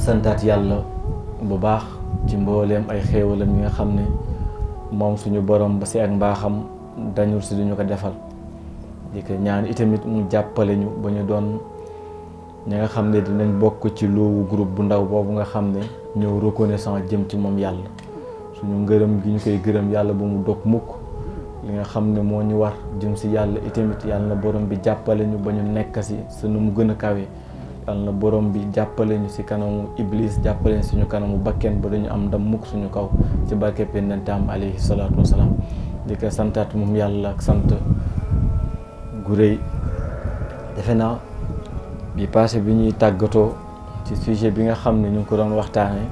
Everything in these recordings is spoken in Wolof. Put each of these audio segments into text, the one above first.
santaat yàlla bu baax ci mbooleem ay xéewalam yi nga xam ne moom suñu borom ba si ak mbaaxam dañul si duñu ko defal di ko ñaan itamit mu jàppale ñu ba ñu doon ñi nga xam ne dinañ bokk ci loowu groupe bu ndaw boobu nga xam ne ñëw reconnaissant jëm ci moom yàlla suñu ngërëm gi ñu koy gërëm yàlla bu mu dog mukk li nga xam ne moo ñu war jëm si yàlla itamit yàlla na borom bi jàppale ñu ba ñu nekk si suñu mu gën a kawe yàlla na borom bi jàppale ñu si kanamu iblis jàppale ñu suñu kanamu bakken ba dañu am ndam mukk suñu kaw ci barke Yonentam alayhi salaatu wasalaam di ko santaat moom yàlla ak sant gu rëy defe naa bi passé bi ñuy tàggatoo ci sujet bi nga xam ne ñu ngi ko doon waxtaanee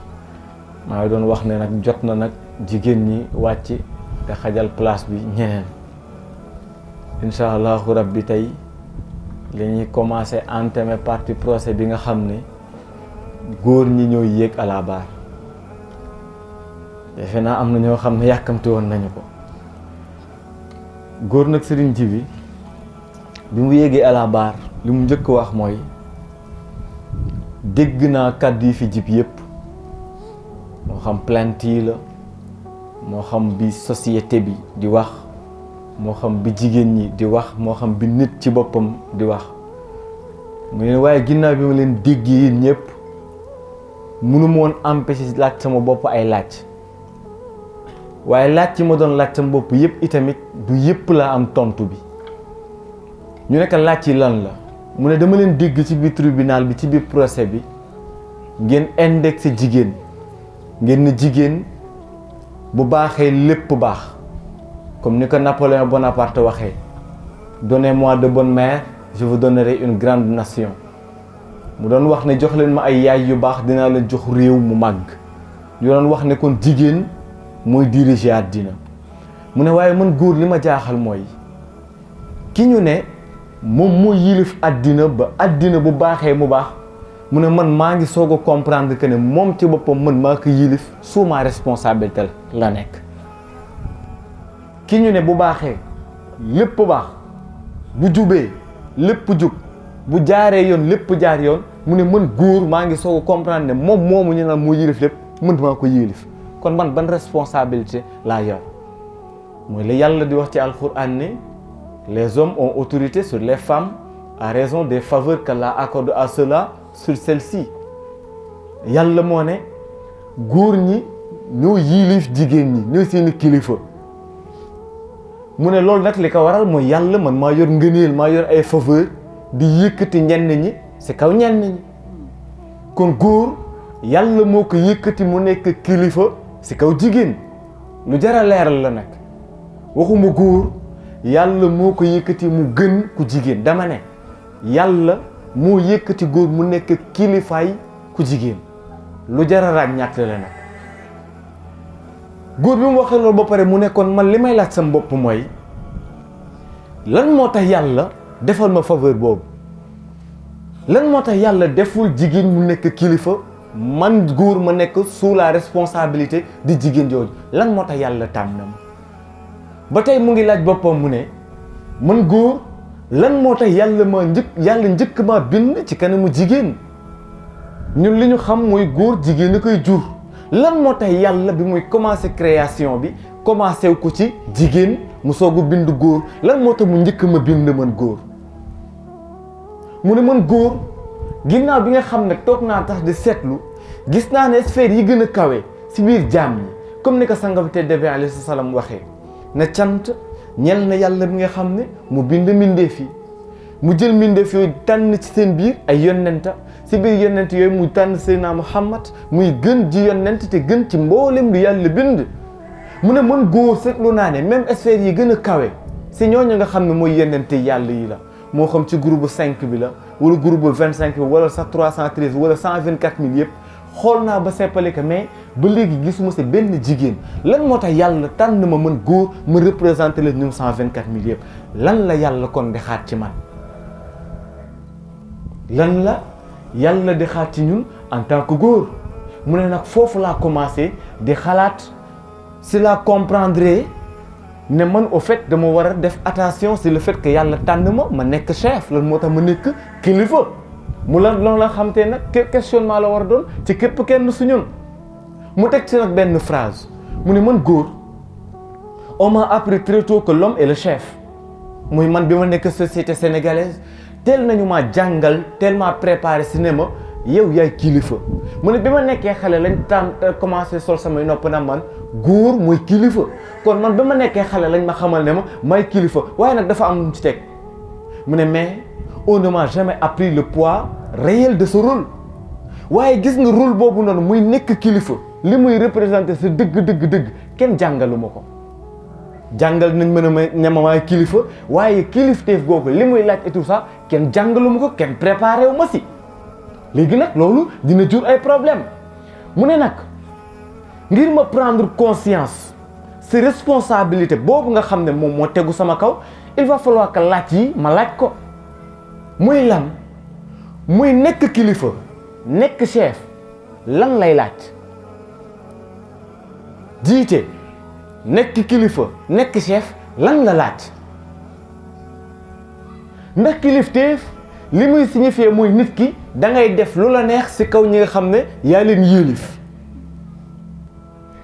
maa ngi doon wax ne nag jot na nag jigéen ñi wàcc te xajal place bi ñeneen incha allahu rabbi tey li ñuy commencé entamer partie procès bi nga xam ne góor ñi ñooy yéeg à la barre defe naa am na ñoo xam ne yàkkamte woon nañu ko góor nag sëriñ ji bi mu yéegee à la barre li mu njëkk wax mooy dégg naa kàddu yi fi jib yépp moo xam plainte yi la moo xam bi société bi di wax moo xam bi jigéen ñi di wax moo xam bi nit ci boppam di wax mu ne waaye ginnaaw bi ma leen dégg yéen ñëpp mënu ma woon empêcher laaj sama bopp ay laaj waaye laaj ci ma doon laaj sama bopp yépp itamit du yépp laa am tontu bi ñu nekk laaj yi lan la mu ne dama leen dégg ci biir tribunal bi ci biir procès bi ngeen indexé jigéen ngeen ne jigéen bu baaxee lépp baax comme ni ko Napoléon Bonaparte waxee donnez-moi de bonnes mères je vous donnerai une grande nation mu doon wax ne jox leen ma ay yaay yu baax dinaa leen jox réew mu màgg ñu doon wax ne kon jigéen mooy diriger àddina mu ne waaye man góor li ma jaaxal mooy ki ñu ne moom mooy yilif àddina ba àddina bu baaxee mu baax mu ne man maa ngi soog a comprendre que ne moom ci boppam man maa ko yilif sous ma responsabilité la nekk ki ñu ne bu baaxee lépp baax bu jubee lépp jub bu jaaree yoon lépp jaar yoon mu ne man góor maa ngi soog a comprendre ne moom moomu ñu naan moo yilif lépp man maa ko yilif kon man ban responsabilité laa yor mooy la yàlla di wax ci alxuraan ne les hommes ont autorité sur les femmes à raison des faveurs qu'Allah accorde à ceux-là sur celles-ci yàlla moo ne góor ñi ñoo yilif jigéen ñi ñoo seeni kilifa mu ne loolu nag li ko waral mooy yàlla man maa yor ngëneel maa yor ay faveur di yëkkati ñenn ñi ci kaw ñenn ñi kon góor yàlla moo ko yëkkati mu nekk kilifa ci kaw jigéen lu jar a leeral la nag waxuma góor yàlla moo ko yëkkati mu gën ku jigéen dama ne yàlla moo yëkkati góor mu nekk kilifaay ku jigéen lu jar a ràññaat la nag góor bi mu waxee loolu ba pare mu nekkoon man li may laaj sama bopp mooy lan moo tax yàlla defal ma faveur boobu lan moo tax yàlla deful jigéen mu nekk kilifa man góor ma nekk sous la responsabilité di jigéen jooju lan moo tax yàlla tànn ma ba tey mu ngi laaj boppam mu ne man góor lan moo tax yàlla njëkk ma bind ci kanamu jigéen ñun li ñu xam mooy góor jigéen a koy jur lan moo tax yàlla bi muy commencé création bi commencé ko ci jigéen mu soog a bind góor lan moo tax mu njëkk ma bind man góor mu ne man góor ginnaaw bi nga xam ne toog naa tax di seetlu gis naa ne sphère yi gën a kawe si biir jaam yi comme ni ko sangam te debe alayhi salaam waxee na cant ñel na yàlla bi nga xam ne mu bind mbindeef yi mu jël mbindeef yooyu tànn ci seen biir ay yonenta si biir yonent yooyu muy tànn Seydina Muhammad muy gën ji yonent te gën ci mboolem lu yàlla bind mu ne man góor seetlu naa ne même sphère yi gën a kawe si ñooñu nga xam ne mooy yonent yàlla yi la moo xam ci groupe 5 bi la wala groupe 25 bi wala sax 313 wala 124 000 yëpp xool naa ba seppale que mais ba léegi gisuma si benn jigéen lan moo tax yàlla tànn ma mën góor ma représenté la ñoom 124 000 yëpp lan la yàlla kon di xaat ci man lan la yàlla di xaat ci ñun en tant que góor mu ne nag foofu laa commencé di xalaat si la comprendre ne man au fait dama war a def attention si le fait que yàlla tànn ma nekk chef lan moo tax ma nekk kilifa mu loolu la xam te nag questionnement la war a doon ci képp kenn su ñun. mu teg ci nag benn phrase mu ne man góor on m'a appris très tôt que l'homme est le chef muy man bi ma nekk société sénégalaise teel nañu maa jàngal tellement préparé cinéma yow yaay kilifa mu ne bi ma nekkee xale lañ commencé sol samay nopp na man góor mooy kilifa kon man bi ma nekkee xale lañ ma xamal ne ma may kilifa waaye nag dafa am lu mu ci teg mu ne mais on ne m'a jamais appris le poids réel de ce rôle waaye gis nga rôle boobu noonu muy nekk kilifa li muy représenté sa dëgg kenn jàngalu ma ko jàngal nañ mën a ne ma maay kilifa waaye kilifteef googu li muy laaj et tout ça kenn jàngalu ma ko kenn préparé wu ma si léegi nag loolu dina jur ay problème mu ne nag ngir ma prendre conscience c'est responsabilité boobu nga xam ne moom moo tegu sama kaw il va falloir que laaj yi ma laaj ko muy lan muy nekk kilifa nekk chef lan lay laaj jiite nekk kilifa nekk chef lan la laaj ndax kilifteef li muy signifier mooy nit ki da ngay def lu la neex ci kaw ñi nga xam ne yaa leen yéelif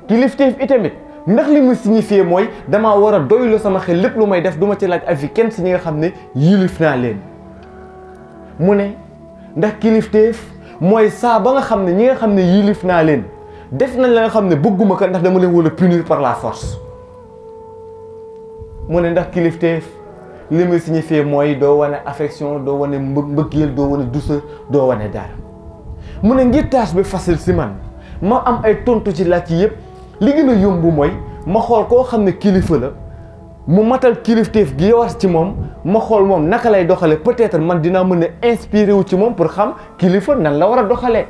kilifteef itamit ndax li muy signifier mooy damaa war a doylu sama xel lépp lu may def duma ci laaj avis kenn ci ñi nga xam ne yéelif naa leen mu ne ndax kilifteef mooy saa ba nga xam ne ñi nga xam ne yéelif naa leen def nañ la nga xam ne bëgguma ko ndax dama leen war a punir par la force mu ne ndax kilifteef li muy signifier mooy doo wane affection doo wane mbëggeel doo wane douceur doo wane dara mu ne ngir tâche bi facile si man ma am ay tontu ci laaj yi yëpp li gën a yomb mooy ma xool koo xam ne kilifa la mu matal kilifteef gi war ci moom ma xool moom naka lay doxalee peut-être man dinaa mën a inspiré wu ci moom pour xam kilifa nan la war a doxalee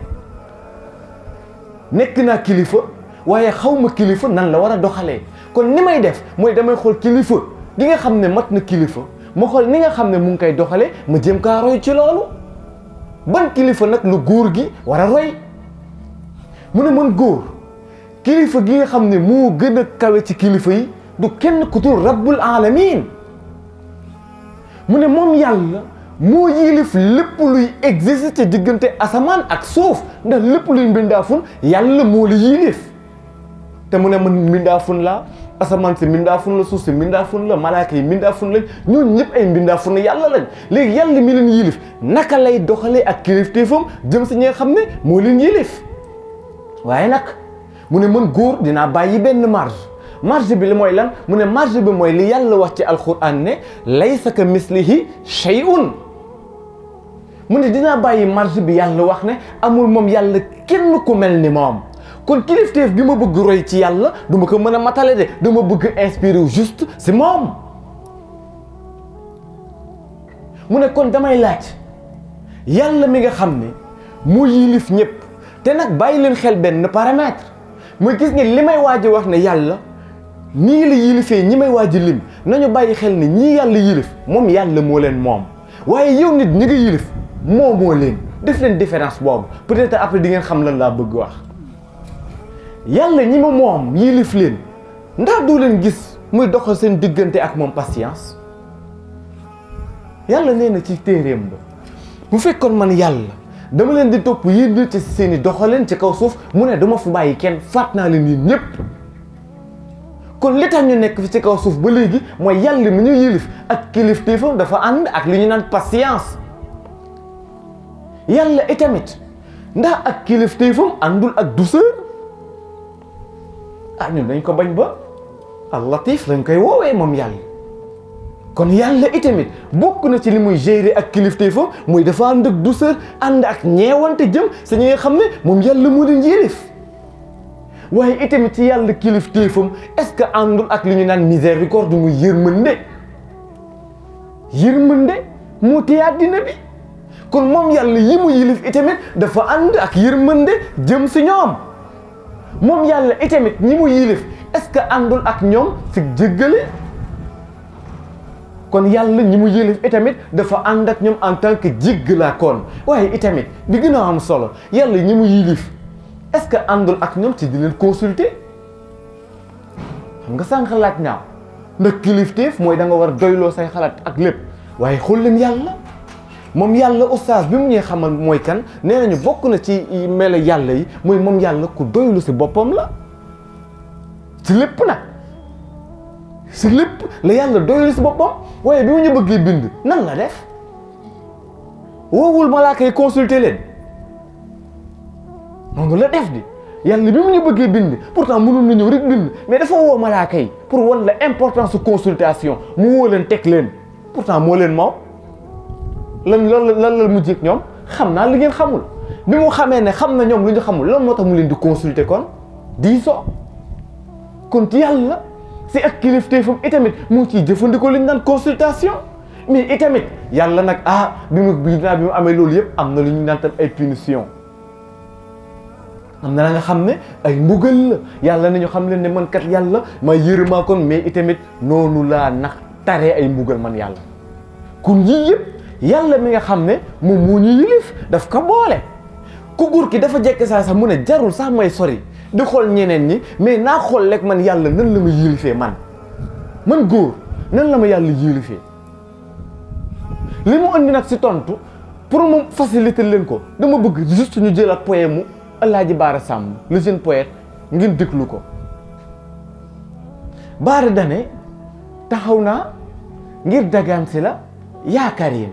nekk naa kilifa waaye xaw ma kilifa nan la war a doxalee kon ni may def mooy damay xool kilifa gi nga xam ne mat na kilifa ma xool ni nga xam ne mu ngi koy doxalee ma jëm kaa roy ci loolu ban kilifa nag lu góor gi war a roy mu ne man góor kilifa gi nga xam ne moo gën a kawe ci kilifa yi du kenn ku dul rabbul alamin mu ne moom yàlla moo yilif lépp luy existe ci diggante asamaan ak suuf ndax lépp luy mbindaafun yàlla moo la yilif te mu ne man mbindaafun laa asamaan si mbindaafun la suuf si mbindaafun la malaaka yi mbindaafun lañ ñooñu ñëpp ay mbindaafun la yàlla lañ léegi yàlla mi leen yilif naka lay doxalee ak kilifteefam jëm si ñi nga xam ne moo leen yilif waaye nag mu ne man góor dinaa bàyyi benn marge bi li mooy lan mu ne marge bi mooy li yàlla wax ci alquran ne laysa ka mislihi shay'un mu ne dinaa bàyyi marge bi yàlla wax ne amul moom yàlla kenn ku mel ni moom kon kilifteef gi ma bëgg roy ci yàlla du ma ko mën a matale de dama bëgg inspiré wu juste si moom mu ne kon damay laaj yàlla mi nga xam ne mu yilif ñëpp te nag bàyyi leen xel benn paramètre muy gis nga li may waaj wax ne yàlla nii la yilifee ñi may waaj lim nañu bàyyi xel ne ñii yàlla yilif moom yàlla moo leen moom waaye yow nit ñi nga yilif moo leen def leen différence boobu peut-être après di ngeen xam lan laa bëgg wax yàlla ñi ma moom yilif leen ndax du leen gis muy doxal seen diggante ak moom patience yàlla nee na ci téeréem ba bu fekkoon man yàlla dama leen di topp yéen nit ci seen i doxaleen ci kaw suuf mu ne dama fi bàyyi kenn faat naa leen yéen ñëpp kon li tax ñu nekk fi ci kaw suuf ba léegi mooy yàlla mi ñu yilif ak kilifteefam dafa ànd ak li ñu naan patience yàlla itamit ndax ak kilifteefam àndul ak douceur ñun dañ ko bañ ba al-Latif lañ koy woowee moom yàlla kon yàlla itamit bokk na ci li muy gérer ak kilifteefam muy dafa ànd ak douceur ànd ak ñeewante jëm sa ñi nga xam ne moom yàlla moo leen yilif waaye itamit ci yàlla kilifteefam est-ce que àndul ak li ñu naan miséricorde muy yërmande moo téye àddina bi kon moom yàlla yi mu yilif itamit dafa ànd ak yërmande jëm si ñoom moom yàlla itamit ñi mu yilif est-ce que àndul ak ñoom si jéggale kon yàlla ñi mu yilif itamit dafa ànd ak ñoom en tant que jéggalaakoon waaye itamit bi gën a am solo yàlla ñi mu yilif est-ce que àndul ak ñoom ci di leen consulter xam nga sànq laaj naaw ndax kilifteef mooy da nga war a doyloo say xalaat ak lépp waaye xool leen yàlla moom yàlla oustaz bi mu ñuy xamal mooy kan nee nañu bokk na ci melo yàlla yi mooy moom yàlla ku doylu si boppam la si lépp nag si lépp la yàlla doylu si boppam waaye bi mu ñu bëggee bind nan la def woowul malaaka yi consulter leen noonu la def di yàlla bi mu ñu bëggee bind pourtant mënoon na ñëw rek bind mais dafa woo malaaka yi pour wan la importance de consultation mu woo leen teg leen pourtant moo leen maw lan la mujjee ak ñoom xam naa li ngeen xamul bi mu xamee ne xam na ñoom lu ñu xamul lan moo tax mu leen di consulter kon diisoo kon yàlla si ak kilifteefam itamit mu ngi ciy jëfandikoo li ñu naan consultation mais itamit yàlla nag bi mu amee loolu yëpp am na lu ñu naan tam ay punition am na la nga xam ne ay mbugal la yàlla nañu xam leen ne man kat yàlla ma yërëmaa kon mais itamit noonu laa nax taree ay mbugal man yàlla kon yii yëpp yàlla mi nga xam ne moom moo ñu yilif daf ko boole ku góor ki dafa jekk saa sax mu ne jarul sax may sori di xool ñeneen ñi mais naa xool rek man yàlla nan la ma yilifee man góor nan la ma yàlla yilifee li mu andi nag si tontu pour mu faciliter leen ko dama bëgg juste ñu jël ak poème mu Alaaji Baara Samb le jeune poète ngeen déglu ko Baara dane taxaw naa ngir dagaan si la yaakaar yi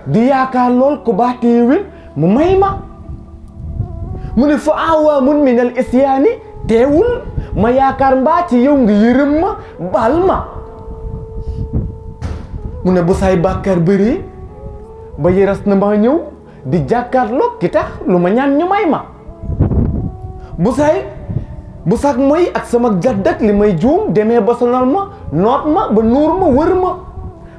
di yaakaar lool ko baax téewil mu may ma mu ne fa awa mun minal isyaani teewul ma yaakaar mbaa ci yow nga yërëm ma baal ma mu ne bu say bàkkaar bëri ba yëras na maa ñëw di jàkkaarloo ki tax lu ma ñaan ñu may ma bu sax mooy ak sama jaddak li may juum demee ba sonal ma noot ma ba nuur ma wër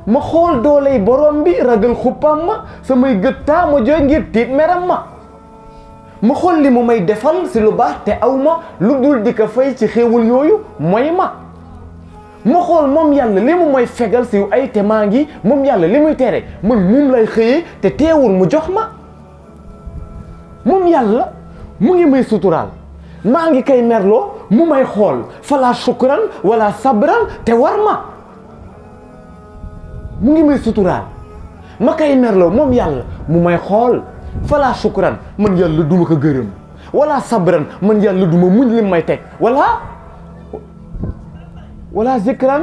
ma xool dooley borom bi ragal xuppam ma samay gëttaa ma jooy ngir tiit meram ma xool li mu may defal si lu baax te aw ma lu dul di ko fay ci xéewal yooyu mooy ma xool moom yàlla li mu may fegal si ay te maa ngi moom yàlla li muy tere man moom lay xëyee te teewul mu jox ma moom yàlla mu ngi may suturaal maa ngi kay merloo mu may xool fala shukran wala sabran te war ma mu ngi may suturaal ma kay merloo moom yàlla mu may xool fala shukran man yàlla duma ko gërëm wala sabran man yàlla duma muñ lim may teg wala zikran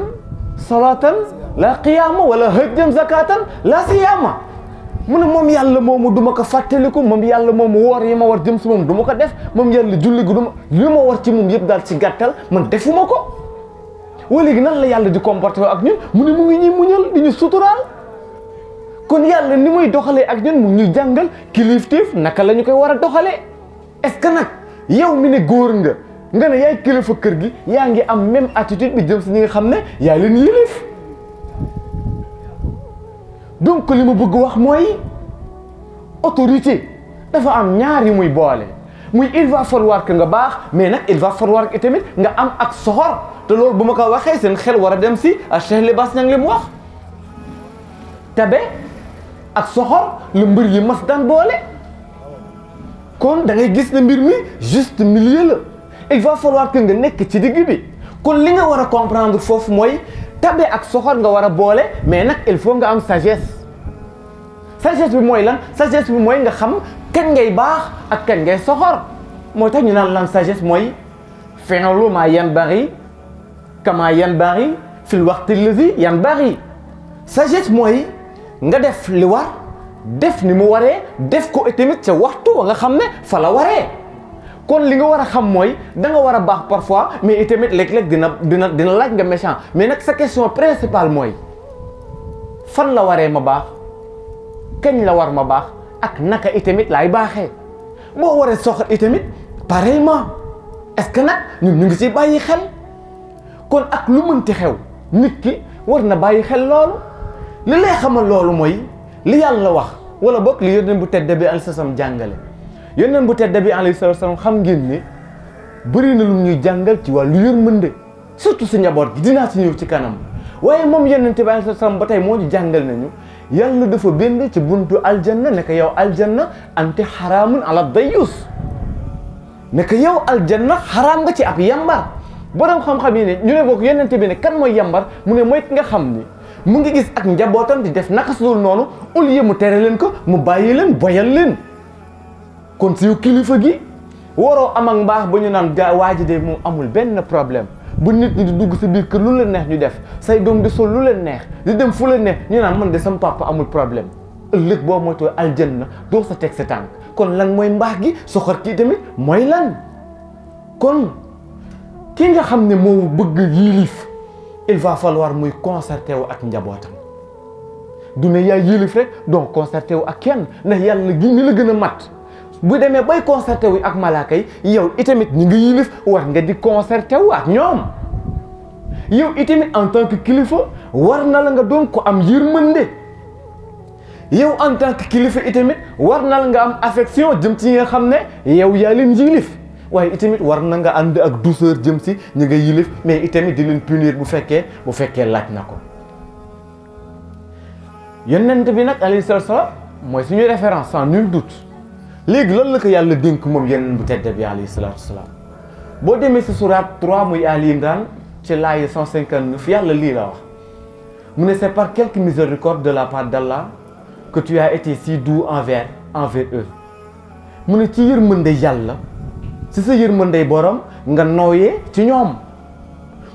salatan la qiyaama wala hajjan zakatan la siyaama mu ne moom yàlla moomu duma ko fàttaliku moom yàlla moomu woor yi ma war jëm si moom du ma ko def moom yàlla julli gu duma li ma war ci moom yëpp daal ci gàttal man defuma ko wala léegi nan la yàlla di comporté ak ñun mu ne mu ngi ñuy muñal di ñu suturaal kon yàlla ni muy doxalee ak ñun mu ñu jàngal kilifteef naka la ñu koy war a doxalee est-ce que nag yow mi ne góor nga ne yaay kilifa kër gi yaa ngi am même attitude bi jëm si ñi nga xam ne yaa leen yilif donc li ma bëgg wax mooy autorité dafa am ñaar yu muy boole muy il va falloir que nga baax mais nag il va falloir que tamit nga am ak soxor te loolu bu ma ko waxee seen xel war a dem si a Cheikh Libaas Ñaŋ li mu wax tabe ak soxor la mbir yi mas daan boole kon da ngay gis ne mbir mi juste milieu la il va falloir que nga nekk ci digg bi kon li nga war a comprendre foofu mooy tabe ak soxor nga war a boole mais nag il faut nga am sagesse bi mooy lan sagesse bi mooy nga xam kañ ngay baax ak kañ ngay soxor moo tax ñu naan lan sagesse mooy fi'lu maa yanbaghi kama yanbaghi fil waqti allazi yanbaghi sagesse mooy nga def li war def ni mu waree def ko tamit ca waxtu wa nga xam ne fa la waree kon li nga war a xam mooy da nga war a baax parfois mais itamit léeg-léeg dina laaj nga méchant mais nag sa question principale mooy fan la waree ma baax kañ la war ma baax ak naka itamit laay baaxee boo waree soxla itamit pareillement est-ce que nag ñun ñu ngi ci bàyyi xel kon ak lu mënti xew nit ki war na bàyyi xel loolu li lay xamal loolu mooy li yàlla wax wala boog li yonent bu tedd bi alayhi salaam jàngale yonent bu tedd bi alayhi salaam xam ngeen ne bëri na lu ñuy jàngal ci wàllu yërmande surtout si njaboot gi dinaa si ñëw ci kanam waaye moom yonent bi alayhi salaam ba tey moo ñu jàngal nañu yàlla dafa bind ci buntu aljanna ne ko yow aljanna anti xaraamun ala dayyus ne ko yow aljanna xaraam nga ci ab yambar borom xam-xam yi ne ñu ne bokk yonent bi ne kan mooy yambar mu ne mooy ki nga xam ni mu ngi gis ak njabootam di def naka sudul noonu au lieu mu tere leen ko mu bàyyi leen boyal leen. kon si yow kilifa gi waroo am ak mbaax ba ñu naan waa ji de moom amul benn problème bu nit ñi di dugg si biir kër lu leen neex ñu def say doom di sol lu leen neex di dem fu leen neex ñu naan man de sama papa amul problème ëllëg boo moytoo aljanna doo sa teg sa tànk. kon lan mooy mbaax gi soxor kii tamit mooy lan kon ki nga xam ne moo bëgg yilif il va falloir muy concerté wu ak njabootam du ne yaa yilif rek donc concerté wu ak kenn ndax yàlla gi ni la gën a mat bu demee bay concerté wu ak malaaka yi yow itamit ñi nga yilif war nga di concerté wu ak ñoom yow itamit en tant que kilifa war na la nga doon ko am yërmande yow en tant que kilifa itamit war na la nga am affection jëm ci ñi nga xam ne yow yaa leen yilif waaye itamit war na nga ànd ak douceur jëm si ñi nga yilif mais itamit di leen punir bu fekkee laaj na ko. yonent bi nag alayhi salaam mooy suñu référence sans nul doute léegi lan la ko yàlla dénk moom yonent bu tedd bi alayhi salaatu salaam boo demee si surat 3 muy Ali Imran ci laaya 159 yàlla lii la wax mu ne c'est par quelque miséricorde de la part d'Allah que tu as été si doux envers eux mu ne ci yërmande yàlla ci sa yërmande borom nga nooyee ci ñoom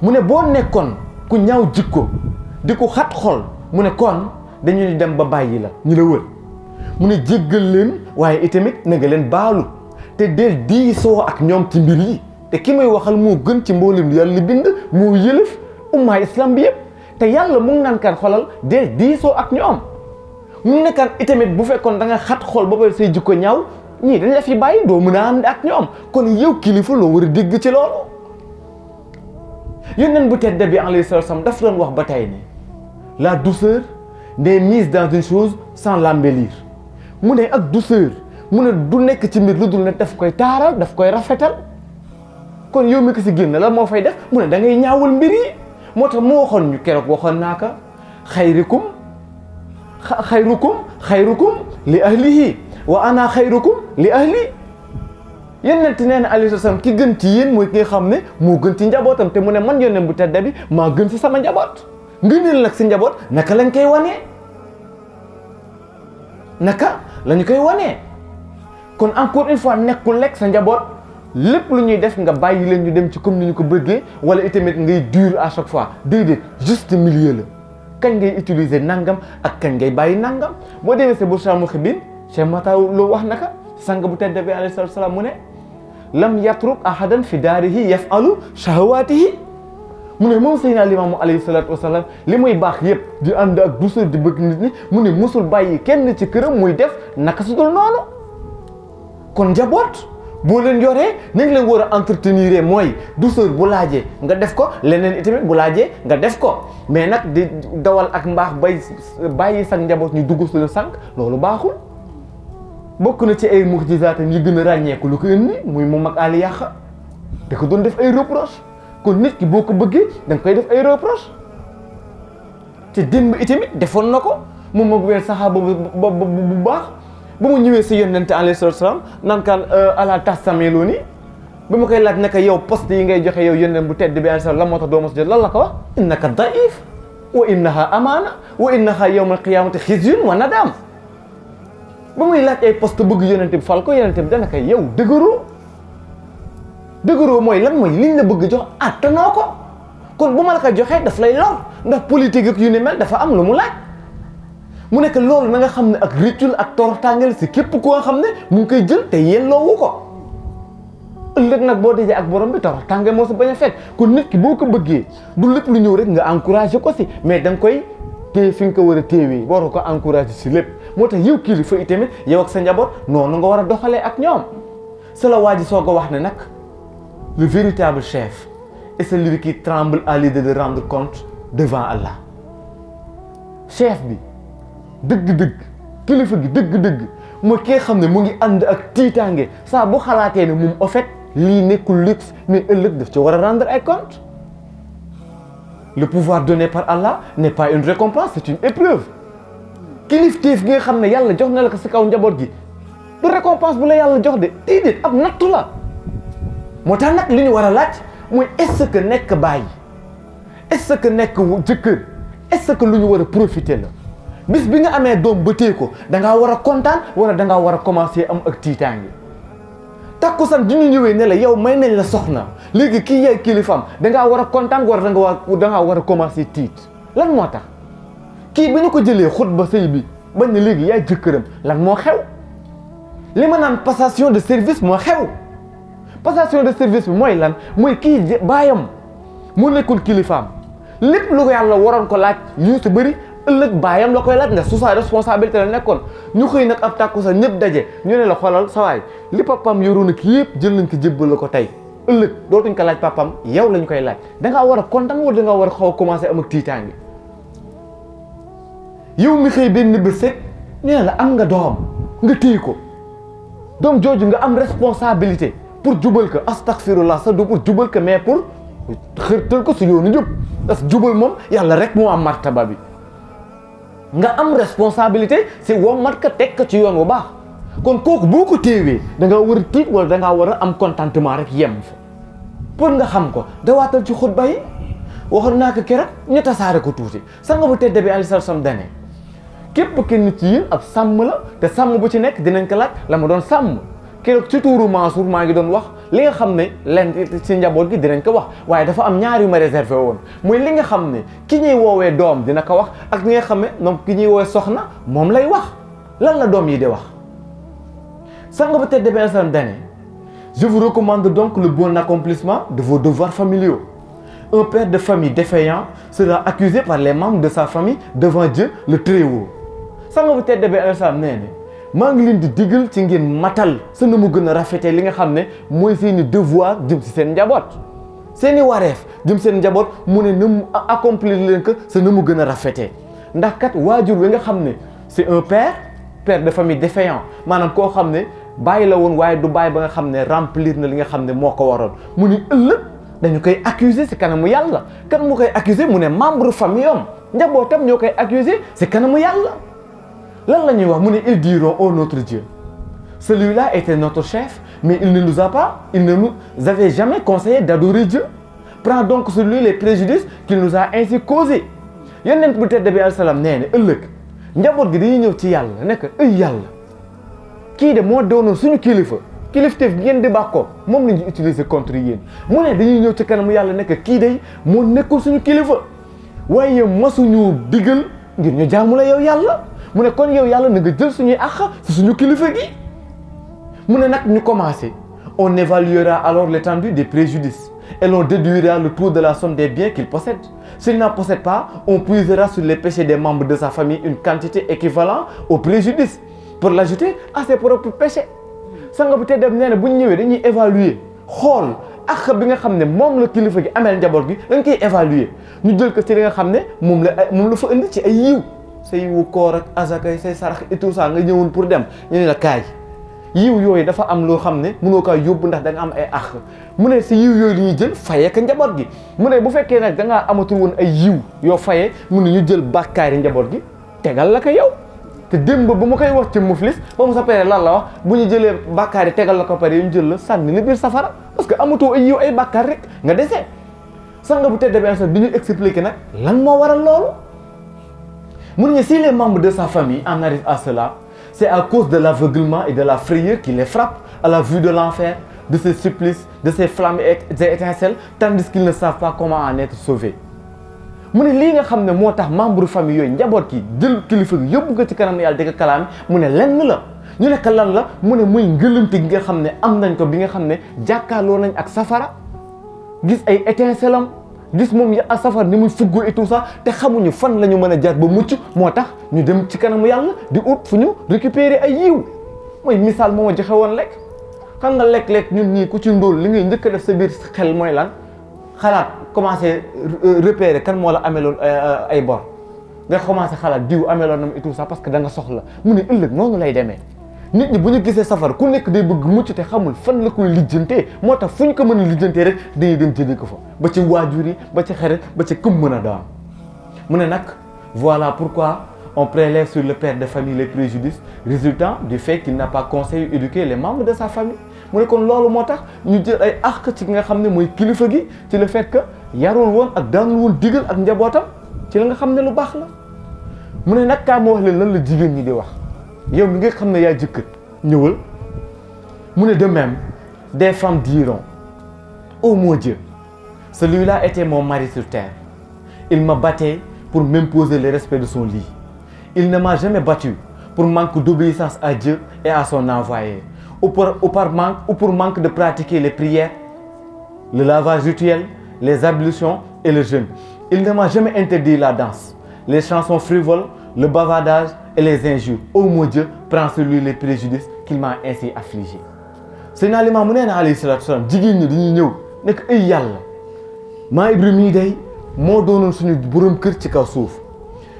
mu ne boo nekkoon ku ñaaw jikko di ko xat xol mu ne kon dañuy dem ba bàyyi la ñu la wër mu ne jéggal leen waaye itamit na nga leen baalu te del diisoo ak ñoom ci mbir yi te ki may waxal moo gën ci mboolem yàlla bind moo yëlëf umma islam bi yëpp te yàlla mu ngi naan kan xolal del diisoo ak ñoom mu nekkaan itamit bu fekkoon da nga xat xol ba pare say jikko ñaaw ñii dañ la fi bàyyi doo mën a ànd ak ñoom kon yow kilifa loo war a dégg ci loolu yonent bu tedd bi alayhi salaam daf doon wax ba tey ne la douceur n'est mise dans une chose sans l'embellir mu ne ak douceur mu ne du nekk ci mbir lu dul ne daf koy taaral daf koy rafetal kon yow mi ko si génn la moo fay def mu ne da ngay ñaawal mbir yi moo tax mu waxoon ñu keroog waxoon naa ko xayrukum li ahlihi wa ana xayrukum li ahli yonent nee na alayhi salaam ki gën ci yéen mooy ki nga xam ne moo gën ci njabootam te mu ne man yonent bu tedd bi maa gën ci sama njaboot ngëneel nag si njaboot naka lañ koy wanee naka lañu koy wanee kon encore une fois nekkul lekk sa njaboot lépp lu ñuy def nga bàyyi leen ñu dem ci comme ni ñu ko bëggee wala itamit ngay dur à chaque fois déedéet juste milieu la kañ ngay utiliser nangam ak kañ ngay bàyyi nangam boo demee sa Bushra Muhibbin Cheikh Mataw loo wax naka sang bu tedd bi alayhi salaam mu ne lam yatruk ahadan fi daarihi yafalu shahawatihi mu ne moom Seydina Limaamu alayhi salaatu wasalaam li muy baax yëpp di ànd ak douceur di bëgg nit ñi mu ne musul bàyyi kenn ci këram muy def naka su dul noonu kon njaboot boo leen yoree nañ leen war a entretenir mooy douceur bu laajee nga def ko leneen itamit bu laajee nga def ko mais nag di dawal ak mbaax bàyyi sax njaboot ñu dugg suñu sànq loolu baaxul. bokk na ci ay mu'jizaatam yi gën a ràññeeku lu ko indi muy moom ak Ali Yaaxa da ko doon def ay reproche kon nit ki boo ko bëggee da nga koy def ay reproche te démb itamit defoon na ko moom ak weer saxaaba bu baax ba mu ñëwee si yonente alayhi salaam naan kaan ala tastamiluni ba ma koy laaj naka yow poste yi ngay joxe yow yonent bu tedd bi alayhi salaam lan moo tax doo mos jot lan la ko wax innaka daif wa innaha amaana wa innaha yawma alqiyamati xizyun wa nadam ba muy laaj ay poste bëgg yonente bi fal ko yonente bi dana ko yow dëgëroo mooy lan mooy liñ la bëgg jox attanoo ko kon bu ma la ko joxee daf lay lor ndax politique ak yu ni mel dafa am lu mu laaj mu nekk loolu na nga xam ne ak rituel ak toroxtaangal si képp koo xam ne mu ngi koy jël te yelloowu ko ëllëg nag boo dajee ak borom bi toroxtaangal moo si bañ a fekk kon nit ki boo ko bëggee du lépp lu ñëw rek nga encouragé ko si mais da nga koy téye fi nga ko war a téewee waroo ko encouragé si lépp moo tax yow kilifa itamit yow ak sa njaboot noonu nga war a doxalee ak ñoom sa la waa ji soog a wax ne nag le véritable chef est celui qui tremble à l'idée de rendre compte devant Allah chef bi dëgg-dëgg kilifa gi dëgg-dëgg mooy ki nga xam ne mu ngi ànd ak tiitaange saa bu xalaatee ne moom en fait lii nekkul luxe mais ëllëg daf ci war a rendre ay compte le pouvoir donné par Allah n'est pas une récompense c'est une épreuve kilifteef gi nga xam ne yàlla jox na la ko si kaw njaboot gi du récompense bu la yàlla jox de déedéet ab nattu la moo tax nag li ñu war a laaj mooy est-ce que nekk baay est-ce que nekk jëkkër est-ce que lu ñu war a profiter la bis bi nga amee doom ba téye ko da ngaa war a kontaan wala da ngaa war a commencer am ak tiitaange takkusaan di ñu ñëwee ne la yow may nañ la soxna léegi kii yaay kilifaam da ngaa war a kontaan wala da ngaa war a commencer tiit lan moo tax kii bi ñu ko jëlee xutba sëy bi bañ ne léegi yaay jëkkëram lan moo xew li ma naan passation de service moo xew passation de service bi mooy lan mooy kii baayam mu nekkul kilifaam lépp lu ko yàlla waroon ko laaj yu si bëri ëllëg baayam la koy laaj ndax su sa responsabilité la nekkoon ñu xëy nag ab tàkku sa ñëpp daje ñu ne la xoolal sa waay li papam yoroon ak yëpp jël nañ ko jébbal la ko tey ëllëg dootuñ ko laaj papam yow lañ koy laaj da ngaa war a kontaan wala da ngaa war a xaw a commencé am ak tiitaange yow mi xëy benn bés rek ñu ne la am nga doom nga téye ko doom jooju nga am responsabilité pour jubal ko astaghfirullah sa du pour jubal ko mais pour xërtal ko su yoonu jub parce que jubal moom yàlla rek moo am martaba bi nga am responsabilité si wommat ko teg ko ci yoon bu baax kon kooku boo ko téewee da nga war a tiit wala da ngaa war a am contentement rek yem fa pour nga xam ko dawaatal ci xutba yi waxoon naa ko keroog ñu tasaare ko tuuti sanga bu tedd bi alayhi salaam dane képp kenn ci yéen ab sàmm la te sàmm bu ci nekk dinañ ko laaj la ma doon sàmm keroog ci tuuru Mansour maa ngi doon wax li nga xam ne leen ci njaboot gi dinañ ko wax waaye dafa am ñaar yu ma réservé woon mooy li nga xam ne ki ñuy woowee doom dina ko wax ak ñi nga xam ne donc ki ñuy woowee soxna moom lay wax lan la doom yi di wax sang ba tedd bi sallam dane je vous recommande donc le bon accomplissement de vos devoirs familiaux. Un père de famille défaillant sera accusé par les membres de sa famille devant Dieu le Très-Haut. sang bu tedd bi sallam nee ne maa ngi leen di digal ci ngeen matal sa nu mu gën a rafetee li nga xam ne mooy seeni devoir jëm si seen njaboot seeni wareef jëm seen njaboot mu ne na mu accomplir leen que sa nu mu gën a rafetee ndax kat waajur wi nga xam ne c'est un père de famille défaillant maanaam koo xam ne bàyyi la woon waaye du bàyyi ba nga xam ne remplir na li nga xam ne moo ko waroon mu ni ëllëg dañu koy accuser si kanamu yàlla kan mu koy accuser mu ne membre famille am njabootam ñoo koy accuser si kanamu yàlla lan la ñuy wax mu ne ils diront ô notre Dieu celui-là était notre chef mais il ne nous avait jamais conseillé d'adorer Dieu prends donc sur lui les préjudices qu'il nous a ainsi causés yonent bu tedd bi alayhi salaam nee na ëllëg njaboot gi dañuy ñëw ci yàlla nekk ay yàlla kii de moo doonoon suñu kilifteef ngeen di bàkkoo moom la ñu utiliser contre yéen mu ne dañuy ñëw ci kanamu yàlla nekk kii de moo nekkul suñu kilifa waaye masuñu digal ngir ñu jaamu la yow yàlla mu ne kon yow yàlla na nga jël suñuy àq si suñu kilifa gi mu ne nag ñu commencé on évaluera alors l'étendue des préjudices et l'on déduira le taux de la somme des biens qu'il possède. S'il n'en possède pas, on puisera sur les péchés des membres de sa famille une quantité équivalente au préjudice pour l'ajouter à ses propres péchés. Sanga bu tedd nee na bu ñu ñëwee dañuy évaluer xool ak bi nga xam ne moom la kilifa gi ameel njaboot gi dañ koy évaluer ñu jël ko ci li nga xam ne moom la fa indi ci ay yiw say yiwu koor ak azaka say sarax et tout ça nga ñëwoon pour dem ñu ne la kaay yiw yooyu dafa am loo xam ne mënoo kaa yóbbu ndax da nga am ay àq mu ne si yiw yooyu li ñuy jël fayee ka njaboot gi mu ne bu fekkee nag da ngaa amatul woon ay yiw yoo fayee mu ne ñu jël bàkkaari njaboot gi tegal la ko yow te démb ba mu koy wax ci muflis ba mu sa pare lan la wax bu ñu jëlee bàkkaari tegal la ko pare yu ñu jël la sànni la biir safara parce que amatoo ay yiw ay bàkkaar rek nga dese sanga bu tedd bi bi ñu expliqué nag lan moo waral loolu mu ne si les membres de sa famille en arrivent à cela c'est à cause de l'aveuglement et de la frayeur qui les frappe à la vue de l'enfer, de ses supplices, de ses flammes et étincelles, tandis qu'ils ne savent pas comment en être sauvés. mu ne lii nga xam ne moo tax membre famille yooyu njaboot ki jël kilifa gi yóbbu ko ci kanam yàlla di ko kalaami mu ne lenn la ñu nekk lan la mu ne muy ngëlëmte gi nga xam ne am nañ ko bi nga xam ne jàkkaarloo nañ ak safara gis ay étincelles am gis moom ya safar ni muy fuggoo et tout ça te xamuñu fan la ñu mën a jaar ba mucc moo tax ñu dem ci kanamu yàlla di ut fu ñu récupérer ay yiw mooy misaal moo ma joxe woon lekk xam nga lekk-lekk ñun ñii ku ci ndóol li ngay njëkk a def sa biir xel mooy lan xalaat commencé repérer kan moo la ameloon ay bor nga commencé xalaat diw ameloon nam et tout ça parce que da nga soxla mu ne ëllëg noonu lay demee nit ñi bu ñu gisee safar ku nekk day bëgg mucc te xamul fan la koy lijjantee moo tax fu ñu ko mën a lijjantee rek dañuy dem jëli ko fa ba ci waajur yi ba ci xarit ba ci këm mën a doon mu ne nag voilà pourquoi on prélève sur le père de famille les préjudices résultant du fait qu'il n'a pas conseillé ou éduqué les membres de sa famille mu ne kon loolu moo tax ñu jël ay àq ci nga xam ne mooy kilifa gi ci le fait que yarul woon ak daanul woon digal ak njabootam ci la nga xam ne lu baax la. mu ne nag kaa ma wax leen lan la jigéen ñi di wax yow mi nga xam ne yaa jëkkër ñëwal. mu ne de même des femmes diront oh mon Dieu, celui-là était mon mari sur terre, il me battait pour m'imposer le respect de son lit, il ne m'a jamais battu pour manque d'obéissance à Dieu et à son envoyé, ou pour manque de pratiquer les prières, le lavage rituel, les ablutions et le jeûne. Il ne m'a jamais interdit la danse, les chansons frivoles, le bavardage et les injures. Oh mon Dieu, prends sur lui les préjudices qu'il m'a ainsi affligé. Seydina Limaamu mu nee na alayhi salaatu wa salaam jigéen ñi dañuy ñëw nekk ay yàlla maa Ibra mii day moo doonoon suñu borom kër ci kaw suuf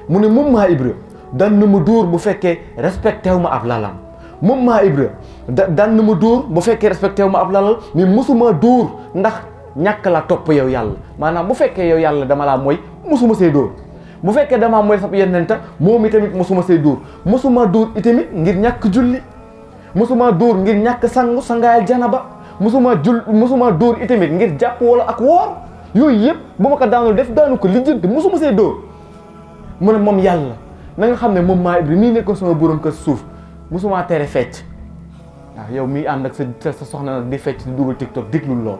mu ne moom maa Ibra daan na ma dóor bu fekkee respecté wu ma ab lalam moom maa Ibra daan na ma dóor bu fekkee respecté wu ma ab lalal mais mosuma dóor ndax ñàkk la topp yow yàlla maanaam bu fekkee yow yàlla dama laa mooy mosuma see dóor bu fekkee damaa mooy sab yonent moom itamit mosuma see dóor mosuma dóor itamit ngir ñàkk julli musuma dóor ngir ñàkk sangaayal janaba musuma dóor itamit ngir jàpp wala ak woor yooyu yëpp bu ma ko daanul def daanu ko lijjanti musuma see dóor mu ne moom yàlla na nga xam ne moom maa Ibra mii nekkoon sama borom kër suuf musuma tere fecc waaw yow mii ànd ak sa soxna nag di fecc di dugal TikTok déglul lool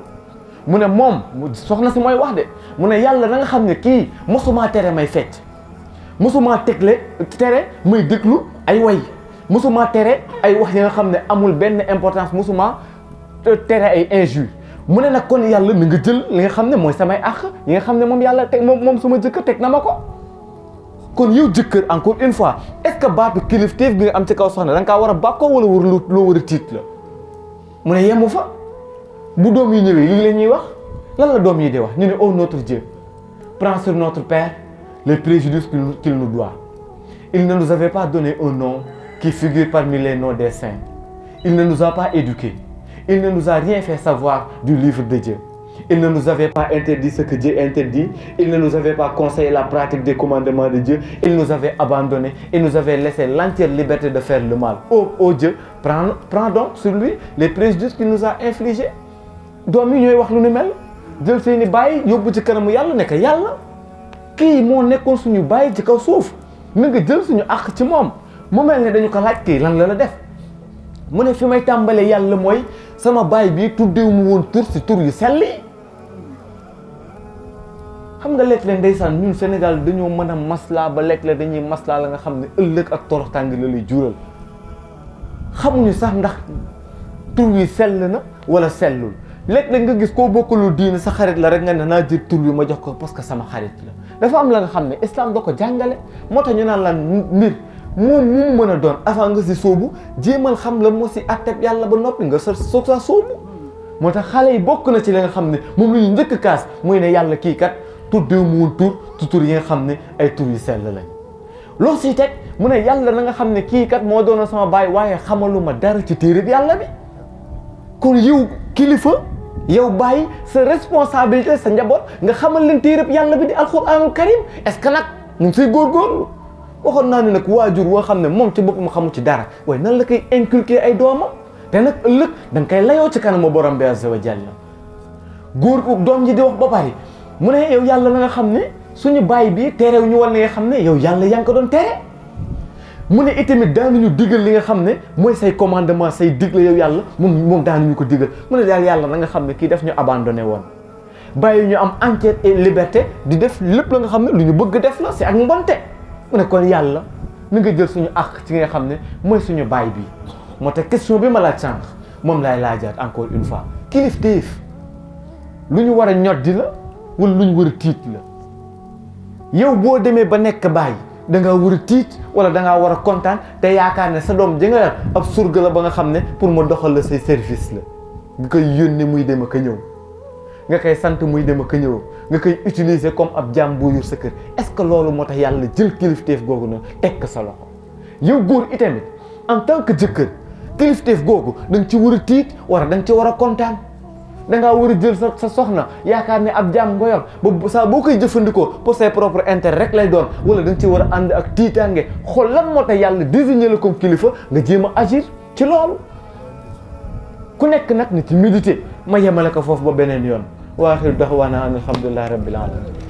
mu ne moom soxna si mooy wax de mu ne yàlla na nga xam ne kii musuma tere may fecc musuma tere may déglu ay way musuma tere ay wax yi nga xam ne amul benn importance musuma tere ay injure mu ne nag kon yàlla mi nga jël li nga xam ne mooy samay àq yi nga xam ne moom yàlla teg moom sama jëkkër teg na ma ko kon yow jëkkër encore une fois est-ce que baatu kilifteef bi nga am ci kaw soxna da nga kaa war a bàkkoo wala loo war a tiit la mu ne yemu fa bu doom yi ñëwee lii la ñuy wax lan la doom yi di wax ñu ne oh notre Dieu prends sur notre père les préjudices qu'il nous doit. Il ne nous avait pas donné un nom qui figure parmi les noms des saints. Il ne nous a pas éduqués. Il ne nous a rien fait savoir du livre de Dieu. Il ne nous avait pas interdit ce que Dieu interdit. Il ne nous avait pas conseillé la pratique des commandements de Dieu. Il nous avait abandonnés. Il nous avait laissé l'entière liberté de faire le mal. Oh Dieu, prends donc sur lui les préjudices qu'il nous a infligés. doom yi ñooy wax lu ni mel jël seeni bàyyi yóbbu ci kanamu yàlla ne ko yàlla kii moo nekkoon suñu bàyyi ci kaw suuf na nga jël suñu àq ci moom mu mel ne dañu ko laaj kii lan la def mu ne fi may tàmbalee yàlla mooy sama baay bii tuddeewu mu woon tur si tur yu sell yi xam nga léeg-léeg ndeysaan ñun Sénégal dañoo mën a maslaa ba léeg-léeg dañuy maslaa la nga xam ne ëllëg ak toroxtàngi la lay jural xamuñu sax ndax tur yi sell na wala sellul léeg-léeg nga gis koo bokkalul diine sa xarit la rek nga ne naa jël tur bi ma jox ko parce que sama xarit la dafa am la nga xam ne islam da ko jàngale moo tax ñu naan la mbir moom mu mën a doon avant nga si sóobu jéemal xam la moo si atteb yàlla ba noppi nga sa sóobu moo tax xale yi bokk na ci la nga xam ne moom la ñu njëkk kaas muy ne yàlla kii kat tuddeewu mu woon tur yi nga xam ne ay tur yu sell lañ loo siy teg mu ne yàlla na nga xam ne kii kat moo doonoon sama baay waaye xamaluma dara ci téereb yàlla bi kon yow kilifa yow bàyyi sa responsabilité sa njaboot nga xamal leen téereb yàlla bi di alxuraanul karim est-ce que nag ñu ngi siy góorgóorlu waxoon naa ne nag waajur woo xam ne moom ci boppam xamu ci dara waaye nan la koy inculquer ay doomam te nag ëllëg da nga koy layoo ci kanamu borom bi azza wa jalla góor doom ji di wax ba pare mu ne yow yàlla na nga xam ne suñu bàyyi bi terew ñu wal na nga xam ne yow yàlla yaa ngi ko doon tere mu ne itamit daanuñu digal li nga xam ne mooy say commandement say digle yow yàlla moom daanuñu ko digal mu ne daal yàlla na nga xam ne kii daf ñu abandonné woon bàyyi ñu am entière et liberté di def lépp la nga xam ne lu ñu bëgg def la c'est ak mbonte mu ne kon yàlla mi nga jël suñu àq ci nga xam ne mooy suñu baay bi moo tax question bi ma laaj sànq moom laay laajaat encore une fois kilifteef lu ñu war a ñoddi la wala lu ñu war a tiit la yow boo demee ba nekk baay da ngaa war a tiit wala da ngaa war a kontaan te yaakaar ne sa doom ji nga yor ab surga la ba nga xam ne pour mu doxal la say service la nga koy yónnee muy dem ak a ñëw nga koy sant muy dem ak a ñëw nga koy utiliser comme ab jaam boo yor sa kër est-ce que loolu moo tax yàlla jël kilifteef googu noonu teg ko sa loxo yow góor itamit en tant que jëkkër kilifteef googu da nga ci war a tiit wala da nga ci war a kontaan da ngaa war a jël sa soxna yaakaar ne ab jaam nga yor ba saa boo koy jëfandikoo pour ses propres intérêts rek lay doon wala da nga ci war a ànd ak tiitaange xool lan moo tax yàlla désigné la comme kilifa nga jéem a agir ci loolu ku nekk nag ni ci méditer ma yemale ko foofu ba beneen yoon wa axiru daxwaana an alhamdulillahi rabbil alamin